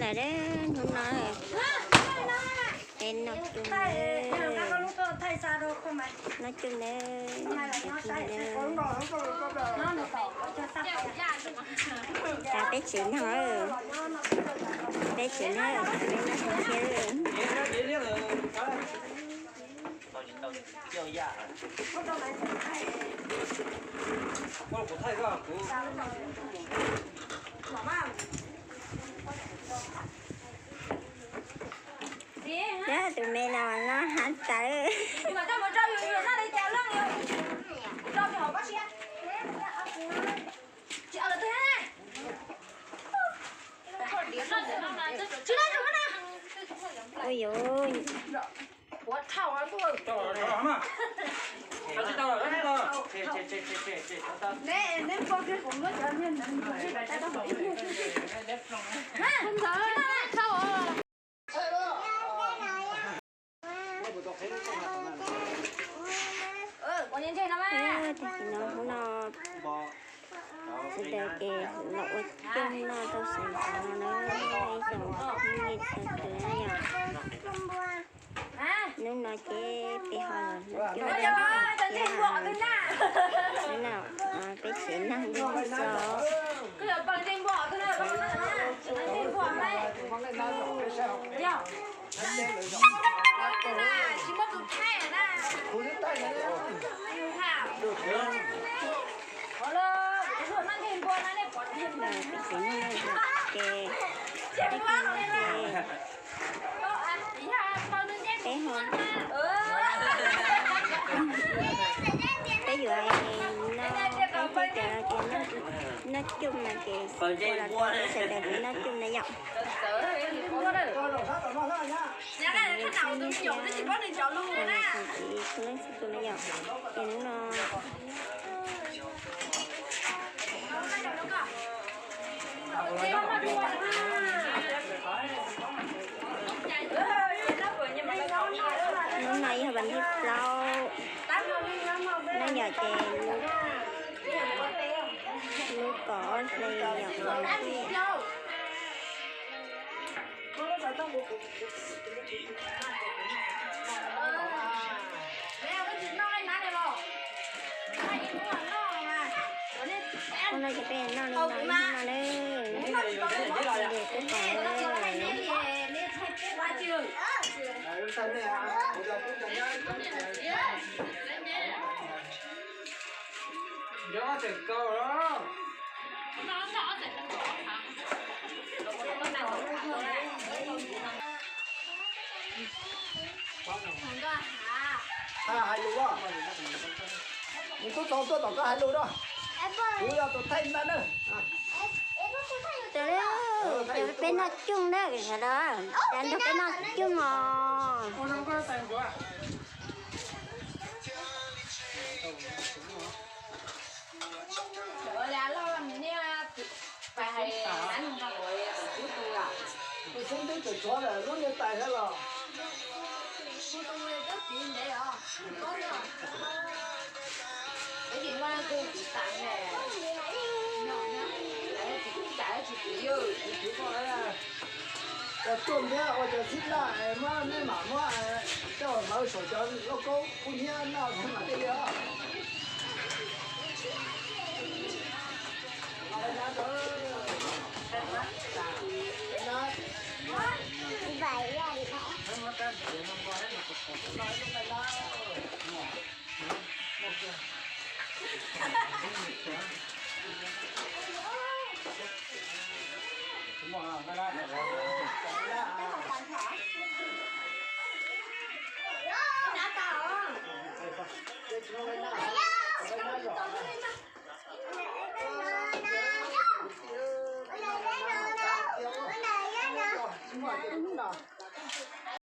Ntawd hnub no peb noj cuj, noj cuj nawb, noj cuj nawb. Cas peb tsev neeg, peb tsev neeg, peb noj cuj thiab. Tus me no no hav tawv. Ui yus. Tag kis no hnub no sawv daws ces los ua cooj noj rau sawv ntxov no na, ib tsoom phooj ywg sawv daws na yom. Hnub no ces peb ho los noj cooj thiab. Hnub no peb tsev neeg nyob xov. Ces peb ho, peb yuav no, peb thiaj tias tias noj cooj no ces ua los tau, peb sawv daws kuj noj cooj na yom. Ces hnub no hnub no yog vas thib plaub, no yog ces lub, lub kaum ob hli yom. Hnub no ces peb noj li no, hnub no na, twb pom na. Hais lus, nws tub txaus tuaj tom koj hais lus na. Kuv yog tus thaij ntawd na. Ces peb noj cooj na, cas nrog peb noj cooj os. Tus xeeb twb tseem tshuav lawm lub niag tais thiab los. Cov tuaj ntiab ua cov xib laj muab nej mam muab coj hlawv saum cov lauj kaub kub hnyiab noj mam thiaj li os.